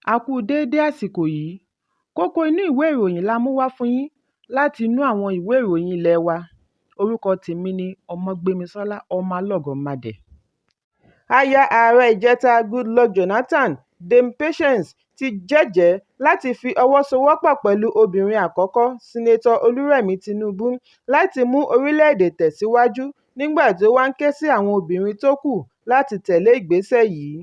A kú déédé àsìkò yìí. Kókó inú ìwé ìròyìn la mú wá fún yín láti inú àwọn ìwé ìròyìn ilé wa. Orúkọ tèmi ni Ọmọgbémisọ́lá Ọmọlọ́gọ̀mádẹ. Aya ààrẹ ìjẹta Goodluck Jonathan, Dame Patience, ti jẹ́jẹ̀ẹ́ láti fi ọwọ́ sowọ́pọ̀ pẹ̀lú obìnrin àkọ́kọ́ Senator Olúrẹ̀mí Tinubu láti mú orílẹ̀-èdè tẹ̀síwájú nígbà tí ó wá ń ké sí àwọn obìnrin tó kù láti tẹ̀lé ìgbésẹ̀ yìí.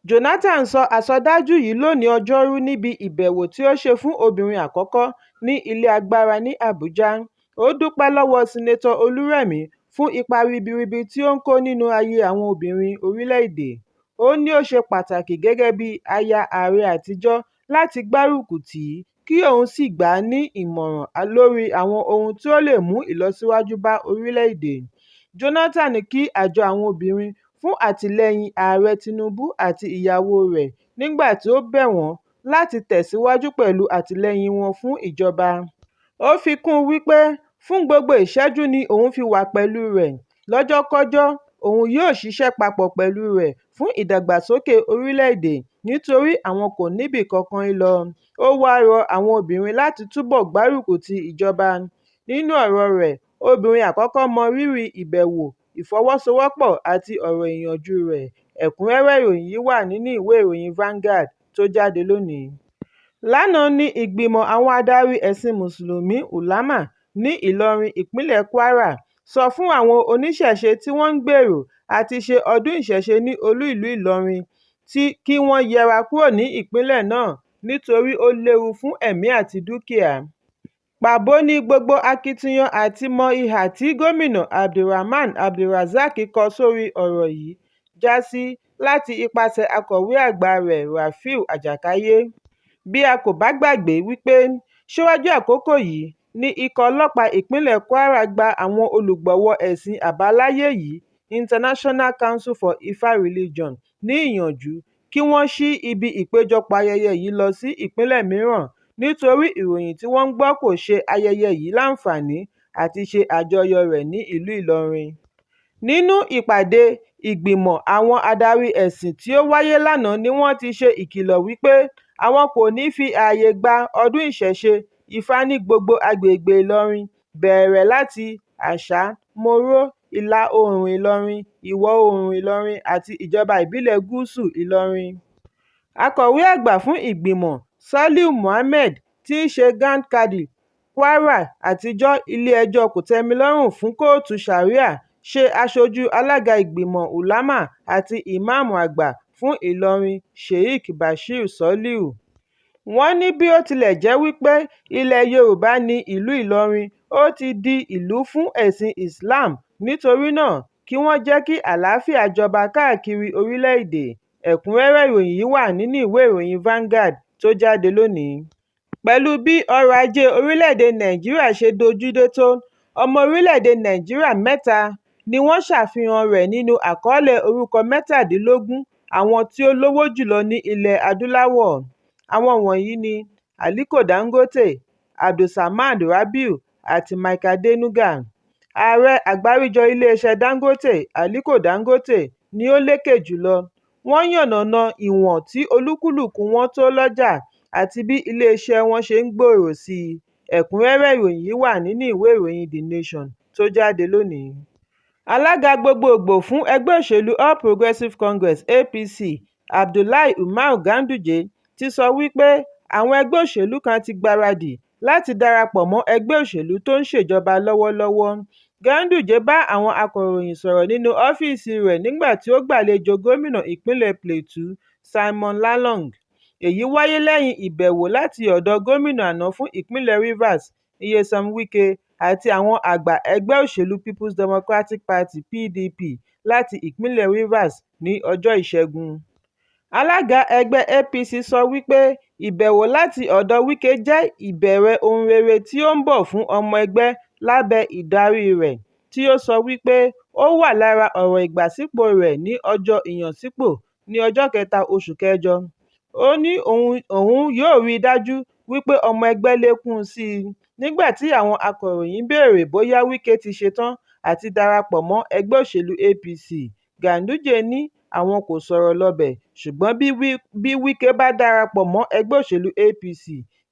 Jonathan sọ àsọdájú yìí lónìí Ọjọ́rú níbi ìbẹ̀wò tí ó ṣe fún obìnrin àkọ́kọ́ ní ilé agbára ní Àbújá. Ó dúpẹ́ lọ́wọ́ Senator Olúrẹ̀mí fún ipa ribiribi tí ó ń kó nínú ayé àwọn obìnrin orílẹ̀-èdè. Ó ní ó ṣe pàtàkì gẹ́gẹ́ bí aya ààrẹ àtijọ́ láti gbárùkù tì í kí òun sì gbà á ní ìmọ̀ràn lórí àwọn ohun tí ó lè mú ìlọsíwájú bá orílẹ̀-èdè. Jonathan kí àjọ àwọn obìnrin fún àtìlẹ́yìn Ààrẹ Tinubu àti ìyàwóo rẹ̀ nígbà tí ó bẹ̀ wọ́n láti tẹ̀síwájú pẹ̀lú àtìlẹ́yìn wọn fún ìjọba. Ó fi kún un wípé fún gbogbo ìṣẹ́jú ni òun fi wà pẹ̀lú rẹ̀, lọ́jọ́kọ́jọ́ òun yóò ṣiṣẹ́ papọ̀ pẹ̀lú rẹ̀ fún ìdàgbàsókè orílẹ̀-èdè nítorí àwọn kò níbì kankan í lọ. Ó wáá rọ àwọn obìnrin láti túbọ̀ gbárùkù ti ìjọba. Nínú ọ̀rọ̀ rẹ̀, obìnrin àkọ́kọ́ mọ rírì ìbẹ̀wò, ìfọwọ́sowọ́pọ̀ àti ọ̀rọ̀ ìyànjú rẹ̀. Ẹ̀kúnrẹ́rẹ́ ìròyìn yìí wà nínú ìwé ìròyìn Vanguard tó jáde lónìí. Lánàá ní ìgbìmọ̀ àwọn adarí ẹ̀sìn Mùsùlùmí Ulama ní Ìlọrin, ìpínlẹ̀ Kwara, sọ fún àwọn onísẹ̀se tí wọ́n ń gbèrò àti ṣe ọdún ìṣẹ̀ṣe ní olú-ìlú Ìlọrin kí wọ́n yẹra kúrò ní ìpínlẹ̀ náà nítorí ó léwu fún ẹ̀mí àti dúkìá. Pàbó ní gbogbo akitiyan àti mọ ìhà tí gómìnà AbdulRahman AbdulRazaq kọ sórí ọ̀rọ̀ yìí já sí láti ipasẹ̀ akọ̀wé àgbà rẹ̀ Rafiu Ajákáyé. Bí a kò bá gbàgbé wípé síwájú àkókò yìí ni ikọ̀ ọlọ́pàá ìpínlẹ̀ Kwara gba àwọn olùgbọ̀wọ́ ẹ̀sìn àbáláyé yìí International Council for Ifa Religion ní ìyànjú kí wọ́n ṣí ibi ìpéjọpọ̀ ayẹyẹ yìí lọ sí ìpínlẹ̀ mìíràn nítorí ìròyìn tí wọ́n ń gbọ́ kò ṣe ayẹyẹ yìí láǹfààní àti ṣe àjọyọ̀ rẹ̀ ní ìlú Ìlọrin. Nínú ìpàdé ìgbìmọ̀ àwọn adarí ẹ̀sìn tí ó wáyé lánàá ni wọ́n ti ṣe ìkìlọ̀ wípé àwọn kò ní fi ààyè gba ọdún ìṣẹ̀ṣe Ifá ní gbogbo agbègbè Ìlọrin bẹ̀rẹ̀ láti Àṣá, Mòro, Ìlà-oòrùn Ìlọrin, Ìwọ̀-oòrùn Ìlọrin àti Ìjọba Ìbílẹ̀ Gúúsù Ìlọrin. Akọ̀wé àgbà fún ìgbìmọ̀, Soliu Mohammed tí í ṣe Grand Kadi Kwara àtijọ́ ilé-ẹjọ́ Kòtẹ́milọ́rùn fún Kóòtù Ṣàríà ṣe aṣojú alága ìgbìmọ̀ Ulama àti Ìmáàmù Àgbà fún Ìlọrin Sheikh Bashir Soliu. Wọ́n ní bí ó tilẹ̀ jẹ́ wípé ilẹ̀ Yorùbá ní ìlú Ìlọrin ó ti di ìlú fún ẹ̀sìn Islam nítorí náà kí wọ́n jẹ́ kí àlàáfíà jọba káàkiri orílẹ̀-èdè. Ẹ̀kúnrẹ́rẹ́ ìròyìn yìí wà nínú ìwé ìròyìn Vanguard tó jáde lónìí. Pẹ̀lú bí ọrọ̀ ajé orílẹ̀-èdè Nàìjíríà ṣe dojú dé tó, ọmọ orílẹ̀-èdè Nàìjíríà mẹ́ta ni wọ́n ṣàfihàn rẹ̀ nínú àkọọ́lẹ̀ orúkọ 27 àwọn tí ó lówó jùlọ ní Ilẹ̀ Adúláwọ̀. Àwọn wọ̀nyí ni Aliko Dangote, Abdulsamad Rabiu àti Mike Adenuga. Ààrẹ àgbáríjọ ilé-iṣẹ́ Dangote, Aliko Dangote, ni ó lékè jùlọ. Wọ́n yànnàná ìwọ̀n tí olúkúlùkù wọn tó lọ́jà àti bí iléeṣẹ́ wọn ṣe ń gbòòrò sí i. Ẹ̀kúnrẹ́rẹ́ ìròyìn yìí wà nínú ìwé ìròyìn The Nation tó jáde lónìí. Alága gbogboògbò fún ẹgbẹ́ òṣèlú All Progressive Congress (APC), Abdullahi Umar Ganduje ti sọ wípé àwọn ẹgbẹ́ òṣèlú kan ti gbáradì láti darapọ̀ mọ́ ẹgbẹ́ òṣèlú tó ń ṣèjọba lọ́wọ́lọ́wọ́. Ganduje bá àwọn akọ̀ròyìn sọ̀rọ̀ nínú ọ́fíìsì rẹ̀ nígbà tí ó gbàlejò gómìnà ìpínlẹ̀ Plateau, Simon Lalong. Èyí wáyé lẹ́yìn ìbẹ̀wò láti ọ̀dọ̀ gómìnà àná fún ìpínlẹ̀ Rivers, Nyesom Wike àti àwọn àgbà ẹgbẹ́ òṣèlú People's Democratic Party (PDP) láti ìpínlẹ̀ Rivers ní ọjọ́ Ìṣẹ́gun. Alága ẹgbẹ́ APC sọ wípé ìbẹ̀wò láti ọ̀dọ̀ Wike jẹ́ ìbẹ̀rẹ̀ ohun rere tí ó ń bọ̀ fún ọmọ ẹgbẹ́ lábẹ́ ìdaríi rẹ̀, tí ó sọ wípé ó wà lára ọ̀rọ̀ ìgbàsípò rẹ̀ ní ọjọ́ ìyànsípò ní ọjọ́ kẹta oṣù kẹjọ. Ó ní òun yóò rí i dájú wípé ọmọ ẹgbẹ́ lékún sí i. Nígbà tí àwọn akọ̀ròyìn béèrè bóyá Wike ti ṣetán àti darapọ̀ mọ́ ẹgbẹ́ òṣèlú APC, Ganduje ní àwọn kò sọ̀rọ̀ lọ́bẹ̀, ṣùgbọ́n bí Wike bá darapọ̀ mọ́ ẹgbẹ́ òṣèlú APC,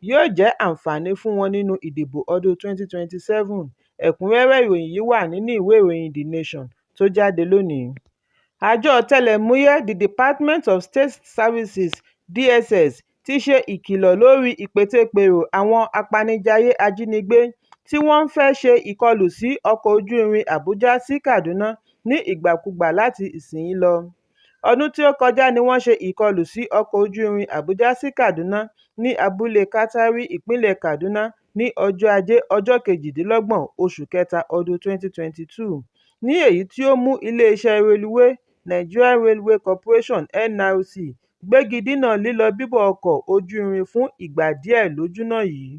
yóò jẹ́ àǹfààní fún wọn nínú ìdìbò ọdún 2027. Ẹ̀kúnrẹ́rẹ́ ìròyìn yìí wà nínú ìwé ìròyìn The Nation tó jáde lónìí. Àjọ ọ̀tẹlẹ̀múyẹ́ The Department of State Services (DSS) ti ṣe ìkìlọ̀ lórí ìpètèpèrò àwọn apanijayé ajínigbé tí wọ́n fẹ́ ṣe ìkọlù sí ọkọ̀ ojú irin Abuja sí Kaduna ní ìgbàkugbà láti ìsinyìí lọ. Ọdún tí ó kọjá ní wọ́n ṣe ìkọlù sí ọkọ̀ ojú irin Abuja sí Kaduna ní abúlé Katsari, ìpínlẹ̀ Kaduna ní ọjọ́ Ajé, ọjọ́ 28, oṣù kẹta ọdún 2022, ní èyí tí ó mú iléeṣẹ́ reluwé Nigerian Railway Corporation (NRC) gbégi dínà lílọ-bíbọ̀ ọkọ̀ ojú irin fún ìgbà díẹ̀ lójúnà yìí.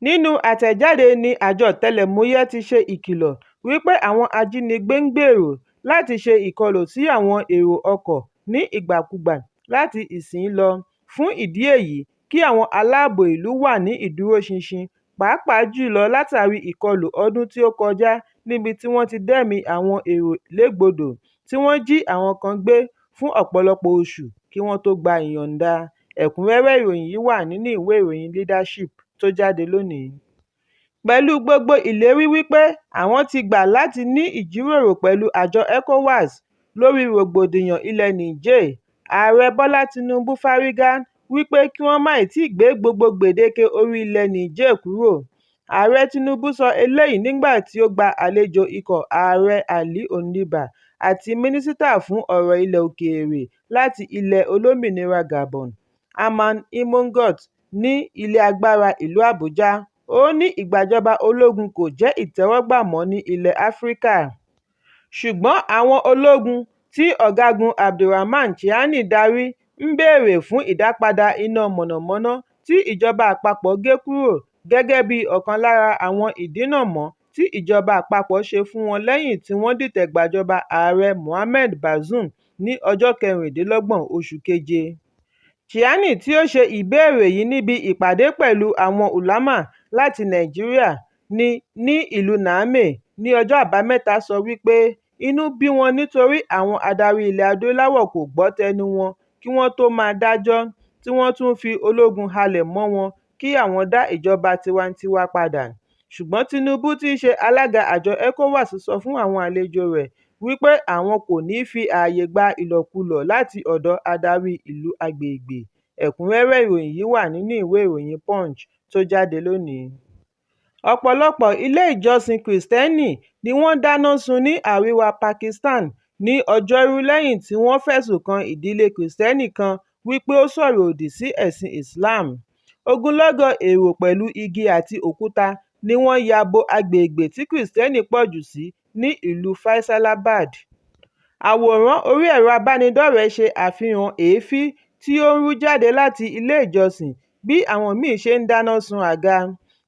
Nínú àtẹ̀jáde ní àjọ ọ̀tẹlẹ̀múyẹ́ ti ṣe ìkìlọ̀ wípé àwọn ajínigbé ń gbèrò láti ṣe ìkọlù sí àwọn èrò ọkọ̀ ní ìgbàkugbà láti ìsinyìí lọ, fún ìdí èyí kí àwọn aláàbò ìlú wà ní ìdúróṣinṣin, pàápàá jùlọ látàrí ìkọlù ọdún tí ó kọjá níbi tí wọ́n ti dẹ́mìí àwọn èrò légbodò tí wọ́n jí àwọn kan gbé fún ọ̀pọ̀lọpọ̀ oṣù kí wọ́n tó gba ìyọ̀nda. Ẹ̀kúnrẹ́rẹ́ ìròyìn yìí wà nínú ìwé ìròyìn Leadership tó jáde lónìí. Pẹ̀lú gbogbo ìlérí wípé àwọn ti gbà láti ní ìjíròrò pẹ̀lú àjọ ECOWAS lórí rògbòdìyàn ilẹ̀ Niger, Ààrẹ Bọ́lá Tinubu fárígá wípé kí wọ́n má ì tíì gbé gbogbo gbèdéke orí ilẹ̀ Niger kúrò. Ààrẹ Tinubu sọ eléyìí nígbà tí ó gba àlejò ikọ̀ Ààrẹ Ali Ondimba àti Mínísítà fún ọ̀rọ̀ ilẹ̀ òkèèrè láti ilẹ̀ olómìnira Gabon, Herman Immongault, ní Ilé Agbára Ìlú Àbújá. Ó ní ìgbàjọba ológun kò jẹ́ ìtẹ́wọ́gbà mọ́ ní ilẹ̀ Áfíríkà. Ṣùgbọ́n àwọn ológun, tí Ọ̀gágun Abdourahamane Tchiani darí, ń béèrè fún ìdápadà iná mọ̀nàmọ́ná tí ìjọba àpapọ̀ gé kúrò gẹ́gẹ́ bí ọ̀kan lára àwọn ìdínàmọ́ tí ìjọba àpapọ̀ ṣe fún wọn lẹ́yìn tí wọ́n dìtẹ̀ gbàjọba Ààrẹ Mohamed Bazoum ní ọjọ́ 26 oṣù Keje. Tchiani tí ó ṣe ìbéèrè yìí níbi ìpàdé pẹ̀lú àwọn ulama láti Nàìjíríà ní ìlú Niamey ní ọjọ́ Àbámẹ́ta sọ wípé inú bí wọn nítorí àwọn adarí ilẹ̀ adúláwọ̀ kò gbọ́ tẹnu wọn kí wọ́n tó máa dájọ́, tí wọ́n tún ń fi ológun halẹ̀ mọ́ wọn kí àwọn dá ìjọba tiwantiwa padà. Ṣùgbọ́n Tinubu tí í ṣe alága àjọ ECOWAS sọ fún àwọn àlejò rẹ̀ wípé àwọn kò ní fi ààyè gba ìlòkulò láti ọ̀dọ̀ adarí ìlú agbègbè. Ẹ̀kúnrẹ́rẹ́ ìròyìn yìí wà nínú ìwé ìròyìn Punch tó jáde lónìí. Ọ̀pọ̀lọpọ̀ ilé ìjọsìn Kìrìtẹ́nì ni wọ́n dáná sun ní àríwá Pakistan ní Ọjọ́rú lẹ́yìn tí wọ́n fẹ̀sùn kan ìdílé Kìrìtẹ́nì kan wípé ó sọ̀rọ̀ òdì sí ẹ̀sìn Islam. Ogunlọ́gọ̀ èrò pẹ̀lú igi àti òkúta ni wọ́n ya bo agbègbè tí Kìrìtẹ́nì pọ̀ jù sí ní ìlú Faisalabad. Àwòrán orí ẹ̀rọ abánidọ́rẹ̀ẹ́ ṣe àfihàn èéfín tí ó ń rú jáde láti ilé ìjọsìn bí àwọn míì ṣe ń dáná sun àga.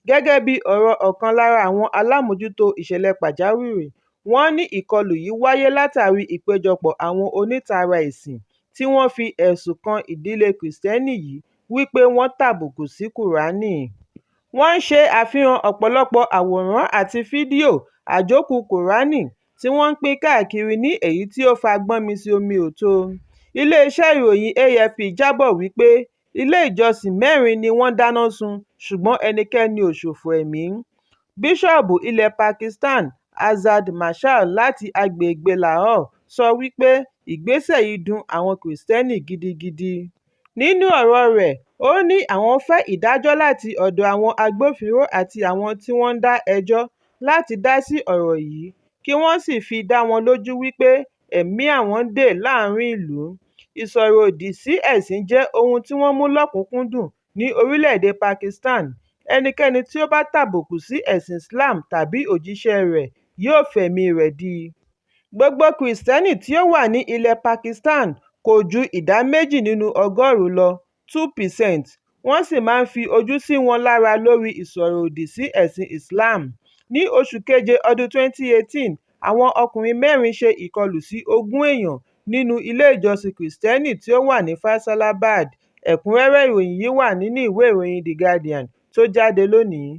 Gẹ́gẹ́ bí ọ̀rọ̀ ọ̀kan lára àwọn alámòjútó ìṣẹ̀lẹ̀ pàjáwìrì, wọ́n ní ìkọlù yìí wáyé látàrí ìpéjọpọ̀ àwọn onítara ẹ̀sìn tí wọ́n fi ẹ̀sùn kan ìdílé Kìrìtẹ́nì yìí wípé wọ́n tàbùkù sí Kùránì. Wọ́n ṣe àfihàn ọ̀pọ̀lọpọ̀ àwòrán àti fídíò àjókù Kùránì tí wọ́n ń pín káàkiri ní èyí tí ó fa gbọ́nmi-síi-omi-ò-tóo. Ilé-iṣẹ́ ìròyìn AFP jábọ̀ wípé ilé ìjọsìn mẹ́rin ni wọ́n dáná sun ṣùgbọ́n ẹnikẹ́ni ò ṣòfò ẹ̀mí. Bíṣọ́ọ̀bù ilẹ̀ Pakistan Azad Masih láti agbègbè Lahore sọ wípé ìgbésẹ̀ yìí dun àwọn Kìrìtẹ́nì gidigidi. Nínú ọ̀rọ̀ rẹ̀, ó ní àwọn fẹ́ ìdájọ́ láti ọ̀dọ̀ àwọn agbófinró àti àwọn tí wọ́n ń dá ẹjọ́ láti dá sí ọ̀rọ̀ yìí kí wọ́n sì fi dá wọn lójú wípé ẹ̀mí àwọn dé láàárín ìlú. Ìsọ̀rọ̀-òdì sí ẹ̀sìn jẹ́ ohun tí wọ́n mú lọ́kùnúnkúndùn ní orílẹ̀-èdè Pakistan, ẹnikẹ́ni tí ó bá tàbùkù sí ẹ̀sìn Islam tàbí òjíṣẹ́ rẹ̀ yóò fẹ̀míi rẹ̀ dí. Gbogbo Kìrìtẹ́nì tí ó wà ní ilẹ̀ Pakistan kò ju ìdá 2 nínú ọgọ́rùn-ún lọ 2%, wọ́n sì máa ń fi ojú sí wọn lára lórí ìsọ̀rọ̀-òdì sí ẹ̀sìn Islam. Ní oṣù Keje ọdún 2018, àwọn ọkùnrin mẹ́rin ṣe ìkọlù sí 20 èèyàn nínú ilé ìjọsìn Kìrìtẹ́nì tí ó wà ní Faisalabad. Ẹ̀kúnrẹ́rẹ́ ìròyìn yìí wà nínú ìwé ìròyìn The Guardian tó jáde lónìí.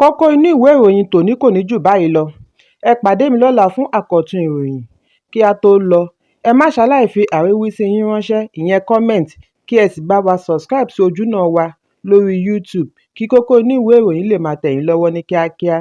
Kókó inú ìwé ìròyìn tòní kò ní jù báyìí lọ. Ẹ pàdé mi lọ́la fún àkọ́tún ìròyìn. Kí á tó lọ, Ẹ má ṣaláì fi àríwísí yín ránṣẹ́, ìyẹn comment, kí ẹ sì bá wa subscribe sí ojúnà wa lórí YouTube kí kókó inú ìwé ìròyìn lè máa tẹ̀ yín lọ́wọ́ ní kíákíá.